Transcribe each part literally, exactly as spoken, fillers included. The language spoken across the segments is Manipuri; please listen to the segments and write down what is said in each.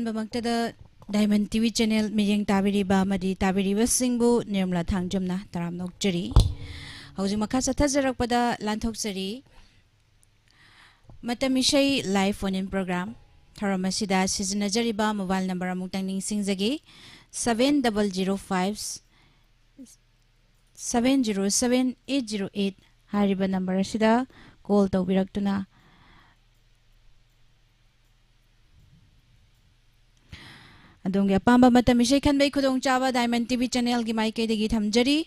ꯃꯃꯛꯇꯗ Diamond T V channel ꯃꯤꯠꯌꯦꯡ ꯇꯥꯕꯤꯔꯤꯕ ꯑꯃꯗꯤ ꯇꯥꯕꯤꯔꯤꯕꯁꯤꯡꯕꯨ ꯅꯤꯔꯃꯂꯥ ꯊꯥꯡꯖꯝꯅ ꯇꯔꯥꯝꯅ ꯑꯣꯛꯆꯔꯤ꯫ ꯍꯧꯖꯤꯛ ꯃꯈꯥ ꯆꯠꯊꯖꯔꯛꯄꯗ ꯂꯥꯟꯊꯣꯛꯆꯔꯤ꯫ ꯃꯇꯝ ꯏꯁꯩ live phone in program ꯊꯧꯔꯝ ꯑꯁꯤꯗ ꯁꯤꯖꯤꯟꯅꯖꯔꯤꯕ mobile number ꯑꯃꯨꯛꯇꯪ ꯅꯤꯡꯁꯤꯡꯖꯒꯦ, seven double zero five, seven zero seven eight zero eight ꯍꯥꯏꯔꯤꯕ number ꯑꯁꯤꯗ call ꯇꯧꯕꯤꯔꯛꯇꯨꯅ ꯑꯗꯣꯝꯒꯤ ꯑꯄꯥꯝꯕ ꯃꯇꯝ ꯏꯁꯩ ꯈꯟꯕꯒꯤ ꯈꯨꯗꯣꯡꯆꯥꯕ Diamond T V channelꯒꯤ ꯃꯥꯏꯀꯩꯗꯒꯤ ꯊꯝꯖꯔꯤ꯫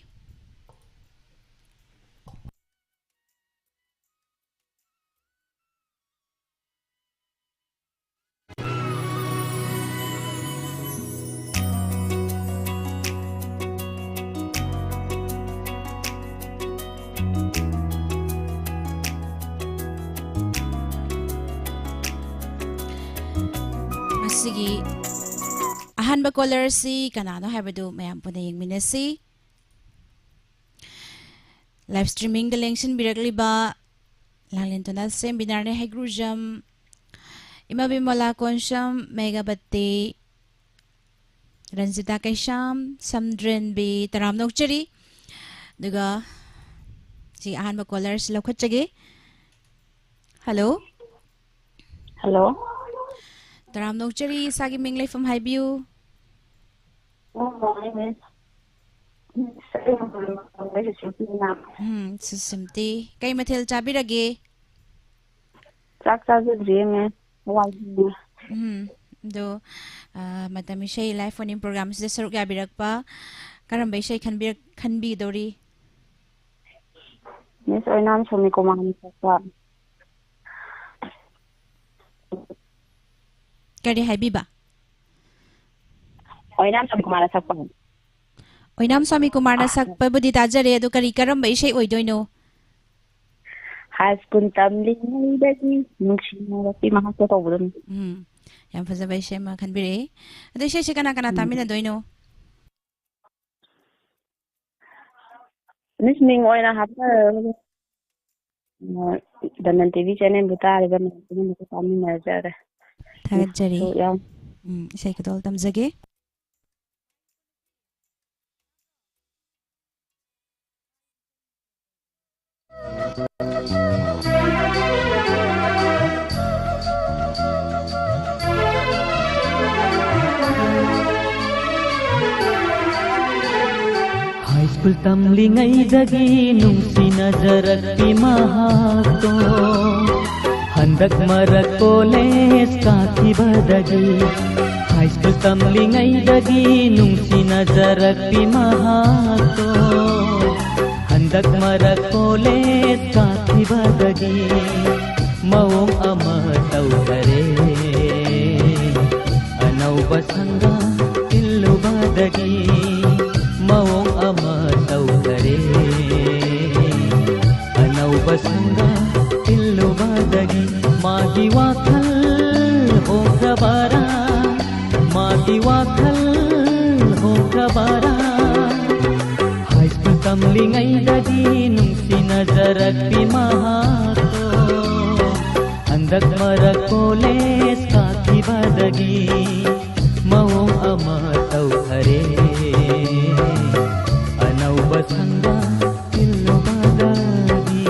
ꯃꯁꯤꯒꯤ ꯑꯍꯥꯟꯕ caller ꯑꯁꯤ ꯀꯅꯥꯅꯣ ꯍꯥꯏꯕꯗꯨ ꯃꯌꯥꯝ ꯄꯨꯟꯅ ꯌꯦꯡꯃꯤꯟꯅꯁꯤ꯫ Live streamingꯗ ꯂꯦꯡꯁꯤꯟꯕꯤꯔꯛꯂꯤꯕ ꯂꯥꯡꯂꯦꯟ ꯇꯣꯅꯥꯁꯦꯝ, ꯕꯤꯅꯥꯔꯅꯦ ꯍꯩꯒ꯭ꯔꯨꯖꯝ, ꯏꯃꯥ ꯕꯤꯃꯂꯥ ꯀꯣꯟꯁꯝ, ꯃꯦꯘꯥꯕꯇꯤ, ꯔꯟꯖꯤꯇꯥ ꯀꯩꯁꯥꯝ, ꯁꯝꯗ꯭ꯔꯦꯟꯕꯤ, ꯇꯔꯥꯝꯅ ꯑꯣꯛꯆꯔꯤ꯫ ꯑꯗꯨꯒ ꯁꯤ ꯑꯍꯥꯟꯕ caller ꯑꯁꯤ ꯂꯧꯈꯠꯆꯒꯦ꯫ Hello꯫ Hello꯫ ꯇꯔꯥꯝꯅ ꯑꯣꯛꯆꯔꯤ, ꯏꯁꯥꯒꯤ ꯃꯤꯡ ꯂꯩꯐꯝ ꯍꯥꯏꯕꯤꯌꯨ꯫ Good morning, miss. Miss, ꯑꯩ ꯃꯃꯥꯡꯗ ꯁꯨꯁꯤꯝꯇꯤꯅ꯫ ꯎꯝ, ꯁꯨꯁꯤꯝꯇꯤ꯫ ꯀꯩ ꯃꯊꯦꯜ ꯆꯥꯕꯤꯔꯒꯦ? ꯆꯥꯛ ꯆꯥꯖꯗ꯭ꯔꯤꯌꯦ, miss꯫ ꯋꯥꯠꯂꯤꯌꯦ꯫ ꯎꯝ, ꯑꯗꯣ, ꯑ, ꯃꯇꯝ ꯏꯁꯩ live phone in program ꯑꯁꯤꯗ ꯁꯔꯨꯛ ꯌꯥꯕꯤꯔꯛꯄ, ꯀꯔꯝꯕ ꯏꯁꯩ ꯈꯟꯕꯤꯔꯛ-, ꯈꯟꯕꯤꯒꯗꯧꯔꯤ? Miss, ꯑꯣꯏꯅꯥꯝ ꯁꯣꯃꯤ ꯀꯨꯃꯥꯔꯅ ꯁꯛꯄ꯫ ꯀꯔꯤ ꯍꯥꯏꯕꯤꯕ? ꯑꯣꯏꯅꯥꯝ ꯁ꯭ꯋꯥꯃꯤ ꯀꯨꯃꯥꯔꯅ ꯁꯛꯄ꯫ ꯑꯣꯏꯅꯥꯝ ꯁ꯭ꯋꯥꯃꯤ ꯀꯨꯃꯥꯔꯅ ꯁꯛꯄꯕꯨꯗꯤ ꯇꯥꯖꯔꯦ, ꯑꯗꯣ ꯀꯔꯤ, ꯀꯔꯝꯕ ꯏꯁꯩ ꯑꯣꯏꯗꯣꯏꯅꯣ? ꯍꯥꯏ ꯁ꯭ꯀꯨꯜ ꯇꯝꯂꯤꯉꯩꯗꯒꯤ ꯅꯨꯡꯁꯤꯅꯔꯛꯄꯤ ꯃꯍꯥꯛꯇꯣ ꯇꯧꯕꯗꯣ꯫ ꯎꯝ, ꯌꯥꯝ ꯐꯖꯕ ꯏꯁꯩ ꯑꯃ ꯈꯟꯕꯤꯔꯛꯑꯦ꯫ ꯑꯗꯣ ꯏꯁꯩꯁꯦ ꯀꯅꯥ ꯀꯅꯥ ꯎꯝ꯫ ꯇꯥꯃꯤꯟꯅꯗꯣꯏꯅꯣ? Miss, ꯃꯤꯡ ꯑꯣꯏꯅ ꯍꯥꯞꯆꯔꯒ, ꯑ, Diamond T V channelꯕꯨ ꯇꯥꯔꯤꯕ ꯃꯌꯥꯝ ꯄꯨꯝꯅꯃꯛꯀ ꯇꯥꯃꯤꯟꯅꯖꯔꯦ꯫ ꯊꯥꯒꯠꯆꯔꯤ꯫ Missꯁꯨ ꯌꯥꯎ-, ꯎꯝ, ꯏꯁꯩ ꯈꯨꯗꯣꯜ ꯇꯝꯖꯒꯦ꯫ High school ꯇꯝꯂꯤꯉꯩꯗꯒꯤ ꯅꯨꯡꯁꯤꯅꯖꯔꯛꯄꯤ ꯃꯍꯥꯛꯇꯣ, ꯍꯟꯗꯛ ꯃꯔꯛ college ꯀꯥꯈꯤꯕꯗꯒꯤ, high school ꯇꯝꯂꯤꯉꯩꯗꯒꯤ ꯅꯨꯡꯁꯤꯅꯖꯔꯛꯄꯤ ꯃꯍꯥꯛꯇꯣ, ꯍꯟꯗꯛ ꯃꯔꯛ college ꯀꯥꯈꯤꯕꯗꯒꯤ ꯃꯑꯣꯡ ꯑꯃ ꯇꯧꯈꯔꯦ꯫ ꯑꯅꯧꯕ ꯁꯪꯒꯥ ꯏꯜꯂꯨꯕꯗꯒꯤ ꯃꯑꯣꯡ ꯑꯃ ꯇꯧꯈꯔꯦ꯫ ꯑꯅꯧꯕ ꯁꯪꯒꯥ ꯏꯜꯂꯨꯕꯗꯒꯤ ꯃꯥꯒꯤ ꯋꯥꯈꯜ ꯍꯣꯡꯈ꯭ꯔꯕꯔꯥ? ꯃꯥꯒꯤ ꯋꯥꯈꯜ ꯍꯣꯡꯈ꯭ꯔꯕꯔꯥ? High school ꯇꯝꯂꯤꯉꯩꯗꯗꯤ ꯅꯨꯡꯁꯤꯅꯖꯔꯛꯄꯤ ꯃꯍꯥꯛꯇꯣ, ꯍꯟꯗꯛ ꯃꯔꯛ college ꯀꯥꯈꯤꯕꯗꯒꯤ ꯃꯑꯣꯡ ꯑꯃ ꯇꯧꯈꯔꯦ꯫ ꯑꯅꯧꯕ ꯁꯪꯒꯥ ꯏꯜꯂꯨꯕꯗꯒꯤ꯫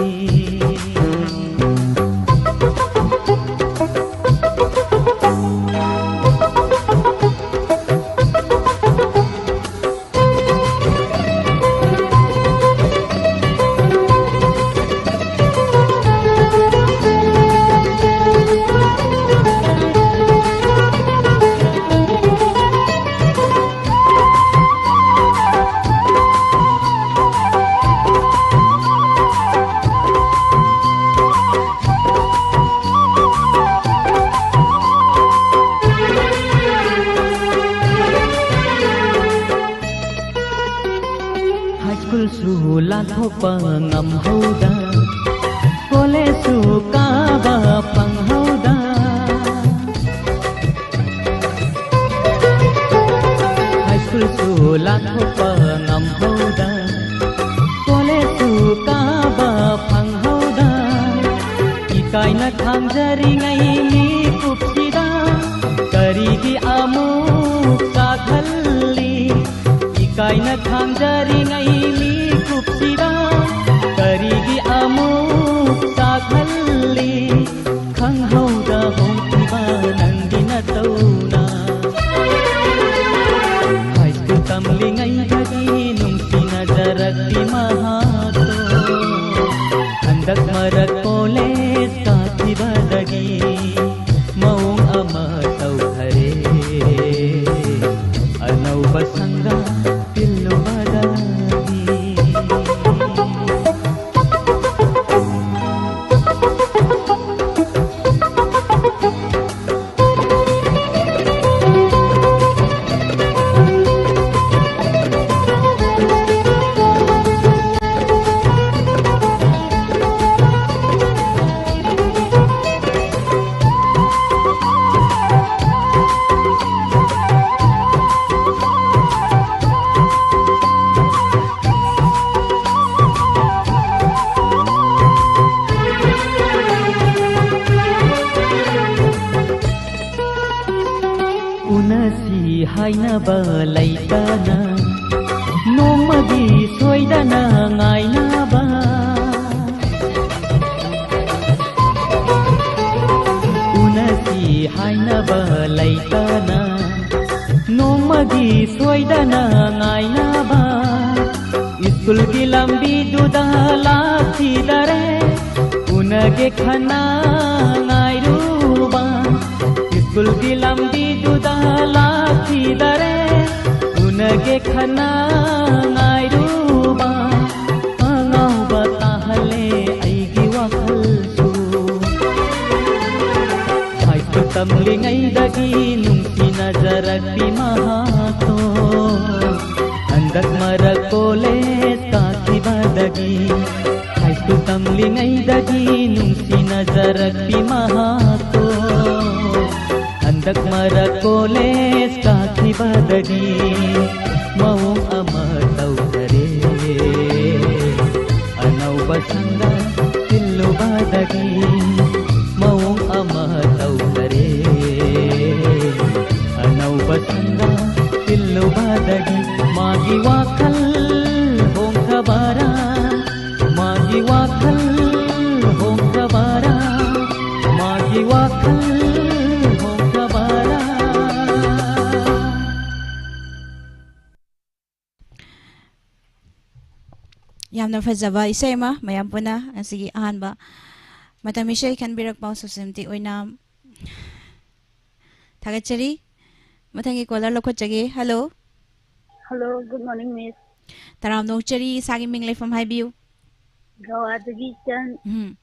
High schoolꯁꯨ ꯂꯥꯟꯊꯣꯛꯄ ꯉꯝꯍꯧꯗ, collegeꯁꯨ ꯀꯥꯕ ꯐꯪꯍꯧꯗ, high schoolꯁꯨ ꯂꯥꯟꯊꯣꯛꯄ ꯉꯝꯍꯧꯗ, collegeꯁꯨ ꯀꯥꯕ ꯐꯪꯍꯧꯗ, ꯏꯀꯥꯏꯅ ꯈꯥꯡꯖꯔꯤꯉꯩ ꯃꯤꯀꯨꯞꯁꯤꯗ ꯀꯔꯤꯒꯤ ꯈꯥꯡꯖꯔꯤꯉꯩ ꯃꯤꯀꯨꯞꯁꯤꯗ ꯀꯔꯤꯒꯤ ꯑꯃꯨꯛ ꯆꯥꯛꯍꯜꯂꯤ? ꯈꯪꯍꯧꯗ ꯍꯣꯡꯈꯤꯕ ꯅꯪꯒꯤ ꯅꯇꯧꯅ꯫ ꯍꯥꯏ ꯁ꯭ꯀꯨꯜ ꯇꯝꯂꯤꯉꯩꯗꯒꯤ ꯅꯨꯡꯁꯤꯅꯖꯔꯛꯂꯤ ꯃꯍꯥꯛꯇꯣ꯫ ꯍꯟꯗꯛ ꯃꯔꯛ ꯀꯣꯂꯦꯖ ꯀꯥꯈꯤꯕꯗꯒꯤ ꯃꯑꯣꯡ ꯑꯃ ꯇꯧꯈꯔꯦ꯫ ꯑꯅꯧꯕ ꯁꯪꯒ ꯇꯤꯜꯂꯨꯕꯗꯒꯤ꯫ ꯎꯅꯁꯤ ꯍꯥꯏꯅꯕ ꯂꯩꯇꯅ ꯅꯣꯡꯃꯒꯤ ꯁꯣꯏꯗꯅ ꯉꯥꯏꯅꯕ꯫ ꯎꯅꯁꯤ ꯍꯥꯏꯅꯕ ꯂꯩꯇꯅ ꯅꯣꯡꯃꯒꯤ ꯁꯣꯏꯗꯅ ꯉꯥꯏꯅꯕ꯫ ꯁ꯭ꯀꯨꯜꯒꯤ ꯂꯝꯕꯤꯗꯨꯗ ꯂꯥꯛꯈꯤꯗꯔꯦ ꯎꯅꯒꯦ ꯈꯟꯅ ꯉꯥꯏꯔꯨꯕ꯫ ꯁ꯭ꯀꯨꯜꯒꯤ ꯂꯝꯕꯤꯗꯨꯗ ꯂꯥꯛꯈꯤꯗꯔꯦ ꯎꯅꯒꯦ ꯈꯟꯅ ꯉꯥꯏꯔꯨꯕ꯫ ꯑꯉꯥꯎꯕ ꯇꯥꯍꯜꯂꯦ ꯑꯩꯒꯤ ꯋꯥꯈꯜꯁꯨ꯫ ꯍꯥꯏ ꯁ꯭ꯀꯨꯜ ꯇꯝꯂꯤꯉꯩꯗꯒꯤ ꯅꯨꯡꯁꯤꯅꯖꯔꯛꯄꯤ ꯃꯍꯥꯛꯇꯣ꯫ ꯍꯟꯗꯛ ꯃꯔꯛ ꯀꯣꯂꯦꯖ ꯀꯥꯈꯤꯕꯗꯒꯤ꯫ ꯍꯥꯏ ꯁ꯭ꯀꯨꯜ ꯇꯝꯂꯤꯉꯩꯗꯒꯤ ꯅꯨꯡꯁꯤꯅꯖꯔꯛꯄꯤ ꯃꯍꯥꯛꯇꯣ꯫ ꯍꯟꯗꯛ ꯃꯔꯛ ꯀꯣꯂꯦꯖ ꯀꯥꯈꯤꯕꯗꯒꯤ ꯃꯑꯣꯡ ꯑꯃ ꯇꯧꯈꯔꯦ꯫ ꯑꯅꯧꯕ ꯁꯪꯒ ꯇꯤꯜꯂꯨꯕꯗꯒꯤ ꯃꯑꯣꯡ ꯑꯃ ꯇꯧꯈꯔꯦ꯫ ꯑꯅꯧꯕ ꯁꯪꯒ ꯇꯤꯜꯂꯨꯕꯗꯒꯤ ꯃꯥꯒꯤ ꯋꯥꯈꯜ ꯍꯣꯡꯈ꯭ꯔꯕꯔꯥ? ꯃꯥꯒꯤ ꯋꯥꯈꯜ ꯍꯣꯡꯈ꯭ꯔꯕꯔꯥ? ꯃꯥꯒꯤ ꯋꯥꯈꯜ ꯍꯣꯡꯈ꯭ꯔꯕꯔꯥ? ꯌꯥꯝꯅ ꯐꯖꯕ ꯏꯁꯩ ꯑꯃ, ꯃꯌꯥꯝ ꯄꯨꯟꯅ ꯉꯁꯤꯒꯤ ꯑꯍꯥꯟꯕ ꯃꯇꯝ ꯏꯁꯩ ꯈꯟꯕꯤꯔꯛꯄ ꯁꯨꯁꯤꯝꯇꯤ ꯑꯣꯏꯅ ꯊꯥꯒꯠꯆꯔꯤ꯫ ꯃꯊꯪꯒꯤ caller ꯂꯧꯈꯠꯆꯒꯦ꯫ Hello꯫ Hello, good morning, Miss꯫ ꯇꯔꯥꯝꯅ ꯑꯣꯛꯆꯔꯤ, ꯏꯁꯥꯒꯤ ꯃꯤꯡ ꯂꯩꯐꯝ ꯍꯥꯏꯕꯤꯌꯨ꯫ ꯒꯋꯥꯗꯒꯤ ꯏꯆꯟ꯫ ꯎꯝ꯫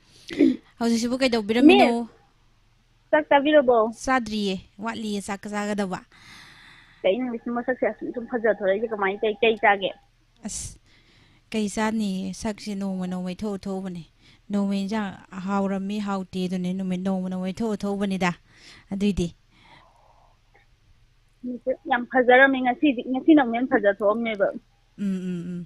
ꯍꯧꯖꯤꯛꯁꯤꯕꯨ ꯀꯩꯗꯧꯕꯤꯔꯝꯃꯤꯅꯣ? Miss, ꯆꯥꯛ ꯆꯥꯕꯤꯔꯕꯣ? ꯆꯥꯗ꯭ꯔꯤꯌꯦ, ꯋꯥꯠꯂꯤꯌꯦ ꯆꯥꯛ ꯆꯥꯒꯗꯕ꯫ ꯀꯩꯅꯣ Miss, ꯃꯁꯛꯁꯦ ꯑꯁꯨꯝ ꯁꯨꯝ ꯐꯖꯊꯣꯔꯛꯏꯁꯦ ꯀꯃꯥꯏꯅ ꯇꯧ-, ꯀꯩ ꯆꯥꯒꯦ? ꯑꯁ, ꯀꯩ ꯆꯥꯅꯤ? ꯁꯛꯁꯦ ꯅꯣꯡꯃ ꯅꯣꯡꯃꯩ ꯊꯣꯛꯑ ꯊꯣꯛꯎꯕꯅꯦ꯫ ꯅꯣꯡꯃꯩ ꯏꯟꯖꯥꯡ ꯍꯥꯎꯔꯝꯃꯤ, ꯍꯥꯎꯇꯦ ꯑꯗꯨꯅꯦ ꯅꯨꯃꯤꯠ ꯅꯣꯡꯃ ꯅꯣꯡꯃꯩ ꯊꯣꯛꯑ ꯊꯣꯛꯎꯕꯅꯤꯗ꯫ ꯑꯗꯨꯏꯗꯤ꯫ ꯌꯥꯝ ꯐꯖꯔꯝꯃꯦ ꯉꯁꯤꯗꯤ, ꯉꯁꯤꯅ ꯑꯃꯨꯛ ꯍꯦꯟꯅ ꯐꯖ ꯊꯣꯛꯑꯝꯃꯦꯕ꯫ ꯎꯝ, ꯎꯝ, ꯎꯝ꯫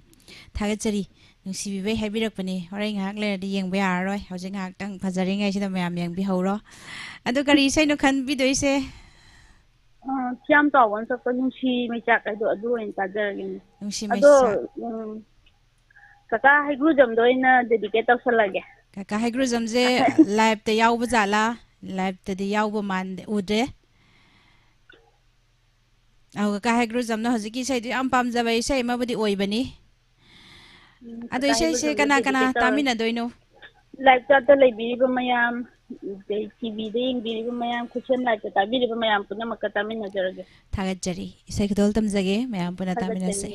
ꯊꯥꯒꯠꯆꯔꯤ꯫ ꯅꯨꯡꯁꯤꯕꯤꯕꯩ ꯍꯥꯏꯕꯤꯔꯛꯄꯅꯤ꯫ ꯍꯣꯔꯦꯟ ꯉꯥꯏꯍꯥꯛ ꯂꯩꯔꯗꯤ ꯌꯦꯡꯕ ꯌꯥꯔꯔꯣꯏ꯫ ꯍꯧꯖꯤꯛ ꯉꯥꯏꯍꯥꯛꯇꯪ ꯐꯖꯔꯤꯉꯩꯁꯤꯗ ꯃꯌꯥꯝ ꯌꯦꯡꯕꯤꯍꯧꯔꯣ꯫ ꯑꯗꯨ ꯀꯔꯤ ꯏꯁꯩꯅꯣ ꯈꯟꯕꯤꯗꯣꯏꯁꯦ? ꯑ, ꯊꯤꯌꯥꯝ ꯆꯥꯎꯕꯅ ꯁꯛꯄ ꯅꯨꯡꯁꯤ ꯃꯩꯆꯥꯛ ꯍꯥꯏꯗꯣ ꯑꯗꯨ ꯑꯣꯏꯅ ꯇꯥꯖꯔꯒꯦꯅꯦ꯫ ꯅꯨꯡꯁꯤ ꯑꯗꯣ, ꯃꯩꯆꯥꯛ꯫ ꯎꯝ, ꯀꯀꯥ ꯍꯩꯒ꯭ꯔꯨꯖꯝꯗꯣ ꯑꯣꯏꯅ dedicate ꯇꯧꯁꯜꯂꯒꯦ꯫ ꯀꯀꯥ ꯍꯩꯒ꯭ꯔꯨꯖꯝꯁꯦ live-ꯇ ꯌꯥꯎꯕ ꯖꯥꯠꯂꯥ? Live-ꯇꯗꯤ ꯌꯥꯎꯕ ꯃꯥꯟꯗꯦ, ꯎꯗ꯭ꯔꯦ꯫ ꯑꯧ, ꯀꯀꯥ ꯍꯩꯒ꯭ꯔꯨꯖꯝꯅ ꯍꯧꯖꯤꯛꯀꯤ ꯏꯁꯩꯗꯨ ꯌꯥꯝ ꯄꯥꯝꯖꯕ ꯏꯁꯩ ꯑꯃꯕꯨꯗꯤ ꯑꯣꯏꯕꯅꯤ꯫ ꯎꯝ, ꯑꯗꯣ ꯀꯀꯥ ꯏꯁꯩꯁꯦ ꯍꯩꯒ꯭ꯔꯨꯖꯝꯗ ꯀꯅꯥ ꯀꯅꯥ dedicate ꯇꯧꯔꯦ꯫ ꯇꯥꯃꯤꯟꯅꯗꯣꯏꯅꯣ? Live-ꯆꯥꯠꯇ ꯂꯩꯕꯤꯔꯤꯕ ꯃꯌꯥꯝ, ꯑꯗꯩ T V-ꯗ ꯌꯦꯡꯕꯤꯔꯤꯕ ꯃꯌꯥꯝ, ꯈꯨꯠꯁꯦꯝ live-ꯇ ꯇꯥꯕꯤꯔꯤꯕ ꯃꯌꯥꯝ ꯄꯨꯝꯅꯃꯛꯀ ꯇꯥꯃꯤꯟꯅꯖꯔꯒꯦ꯫ ꯊꯥꯒꯠꯆꯔꯤ꯫ ꯏꯁꯩ ꯈꯨꯗꯣꯜ ꯇꯝꯖꯒꯦ ꯃꯌꯥꯝ ꯄꯨꯟꯅ ꯊꯥꯒꯠꯆꯔꯤ꯫ ꯇꯥꯃꯤꯟꯅꯁꯦ꯫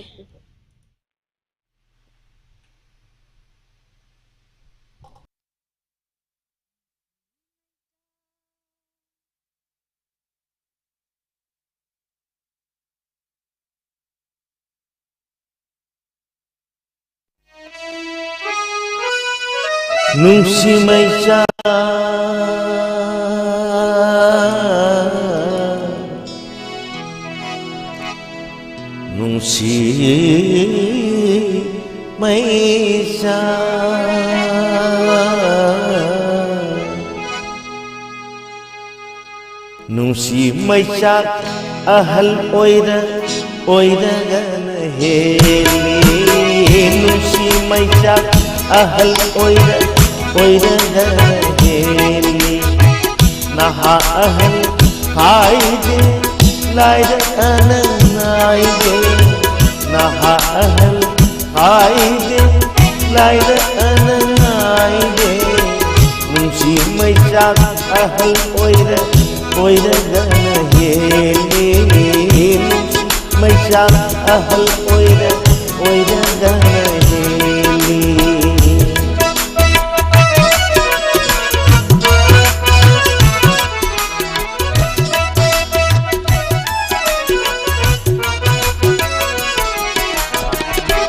ꯅꯨꯡꯁꯤ ꯃꯩꯆꯥ, ꯅꯨꯡꯁꯤ ꯃꯩꯆꯥ, ꯅꯨꯡꯁꯤ ꯃꯩꯆꯥꯛ ꯑꯍꯜ ꯑꯣꯏꯔ-, ꯑꯣꯏꯔꯒꯅꯦ꯫ ꯍꯦꯜꯂꯤ꯫ ꯅꯨꯡꯁꯤ ꯃꯩꯆꯥꯛ ꯑꯍꯜ ꯑꯣꯏꯔ ꯑꯣꯏꯔꯒꯅ ꯍꯦꯜꯂꯤ꯫ ꯅꯍꯥ ꯑꯍꯜ ꯈꯥꯏꯗꯦ, ꯂꯥꯏꯔ ꯑꯅ ꯅꯥꯏꯗꯦ꯫ ꯅꯍꯥ ꯑꯍꯜ ꯈꯥꯏꯗꯦ, ꯂꯥꯏꯔ ꯑꯅ ꯅꯥꯏꯗꯦ꯫ ꯅꯨꯡꯁꯤ ꯃꯩꯆꯥꯛ ꯑꯍꯜ ꯑꯣꯏꯔ ꯑꯣꯏꯔꯒꯅ ꯍꯦꯜꯂꯤ꯫ ꯅꯨꯡꯁꯤ ꯃꯩꯆꯥꯛ ꯑꯍꯜ ꯑꯣꯏꯔ ꯑꯣꯏꯔꯒꯅ